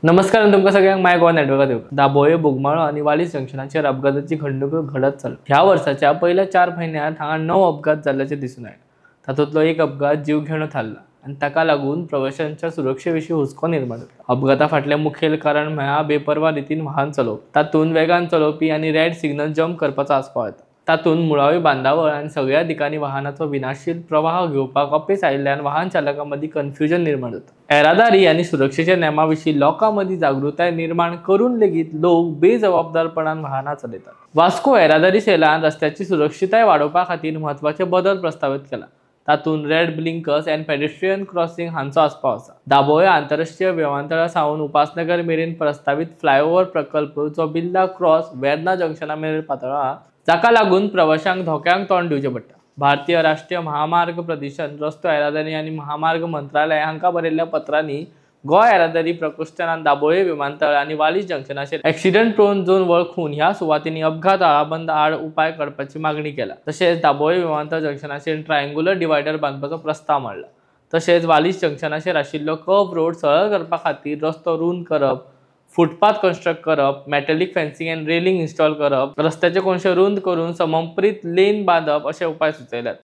नमस्कार आनी तुमकां सगळ्यांक माय गोवा नेटवर्कात येवकार. दाबोळे, बोगमाळो आनी वालीस जंक्शनाचेर अपघाताची घडणूक घडत चल्ल्या. ह्या वर्साच्या पयल्या 4 म्हयन्यांत हांगा 9 अपघात जाल्ल्याचें दिसून आयलां. तातूंतलो एक अपघात जीवघेणो थारला आनी ताका लागून प्रवाशांच्या सुरक्षे विशीं हुस्को निर्माण जाता. अपघाता फाटलें मुखेल कारण म्हळ्यार बेपर्वा रितीन वाहन चलोवप. तातूंत वेगान चलोवपी आनी रेड सिग्नल जंप करपाचो आस्पाव येता. तातूंत मुळावी बांदावळ आनी सगळ्या दिकांनी वाहनाचो विनाशील प्रवाह घेवपाक अपेस आयिल्ल्यान वाहन चालकां मदीं कन्फ्युजन निर्माण जाता. येरादारी आनी सुरक्षेच्या नेमा विशीं लोकां मदीं जागृताय निर्माण करून लेगीत लोक बेजबाबदारपणान वाहनां चलयतात. वास्को येरादारी सेलान रस्त्याची सुरक्षितताय वाडोवपा खातीर म्हत्वाचे बदल प्रस्तावीत केला. तातूंत red blinkers and pedestrian crossing हांचो आस्पाव आसा. दाबोळे आंतरराष्ट्रीय विमानतळा सावन उपासनगर मेरेन प्रस्तावीत फ्लायओव्हर प्रकल्प जो बिर्ला क्रॉस वेर्ना जंक्शना मेरेन पातळ्ळा, जाका लागून प्रवाशांक धोक्यांक तोंड दिवचें पडटा. भारतीय राष्ट्रीय महामार्ग प्राधिकरण, रस्तो येरादारी आनी महामार्ग मंत्रालय हांकां बरयल्ल्या पत्रांनी गोंय येरादारी प्रकोश्ठान दाबोळे विमानतळ आनी वालीस जंक्शनाचेर एक्सिडंट प्रोन झोन वळखून ह्या सुवातींनी अपघात आळाबंद आड उपाय करपाची मागणी केल्या. तशेंच दाबोळे विमानतळ जंक्शनाचेर ट्रायंगुलर डिवायडर बांदपाचो प्रस्ताव मांडला. तशेंच वालीस जंक्शनाचेर आशिल्लो कर्व रोड सरळ करपा खातीर रस्तो रूंद करप, फुटपाथ कन्स्ट्रक्ट करप, metallic fencing and railing install करप, रस्त्याचे कोनशे रूंद करून समर्पीत लेन बांदप अशे उपाय सुचयल्यात.